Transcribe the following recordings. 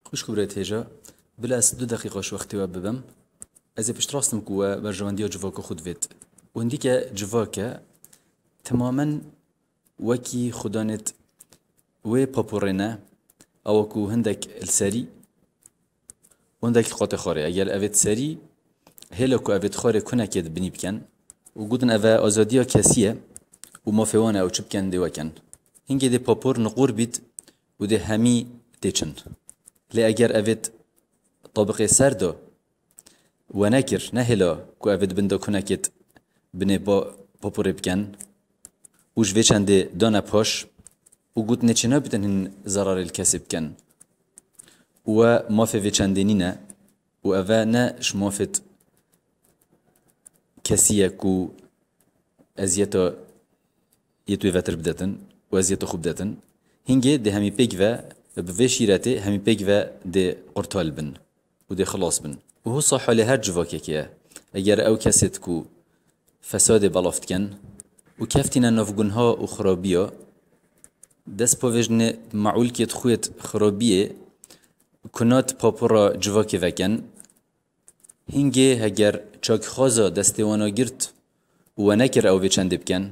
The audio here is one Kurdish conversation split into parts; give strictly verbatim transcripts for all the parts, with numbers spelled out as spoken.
Xwişk û birêt hêja, bila ez du deqîqa ji wextê we bibim. Ez ê piştrast im ku we berjewendiya civaka xwe divêt. Û hindîke civake timamen wekî xudanêt wê paporê ne, ewa ku hindek li serî û hindek li qatê xwarê. Eger evêt serî, hêla ku evêt xwarê kunekê di binî biken û gotin eve azadiya kesî ye û mafê wan e ew çi biken dê wekin. Hingê dê papor niqûr bît û dê hemî tê çin. Lê eger evêt tabiqê ser de we nekir, nehêla ku evêt bin de kunekêt binê pa-, paporê biken û ji vê çendê dane paş û gotinê çê nabîtin hin zerarê li kesê biken. Û we mafê vê çendê nîne û eve ne ji mafêt kesî ye ku eziyeta yê tu vetir bidetin û eziyeta xwe bidetin. Hingê dê hemî pêk ve bi vê şîretê hemî pêk ve dê qurtal bin û dê xilas bin. Û husa halê her civakekê ye. Eger ew kesêt ku fesadê belav dikin û keftîne nav gunha û xirabiya, dest pavêjinê meûlkêt xwêt xirabiyê kunat papura civakê vekin. Hingê heger çakîxwaza destê wana girt û we nekir ew vê çendê bikin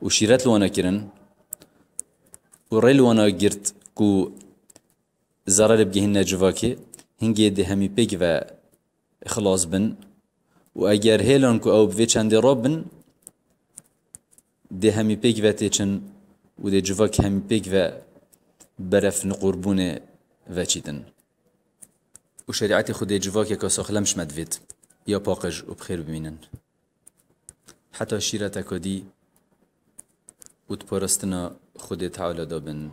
û şîret li wana kirin û rê li wana girt ku zerarê bigihîne civakê, hingê dê hemî pêk ve xilas bin û eger hêlan ku ew bi vê çendê rabin, dê hemî pêk ve têçin û dê civak hemî pêk ve beref niqûrbûnê veçîtin. Û şerîetê Xwedê civakeke saxlem ji me divêt, ya paqij û bi xêr bimînin. Heta şîreteka dî û di parastina Xwedê Teala de bin.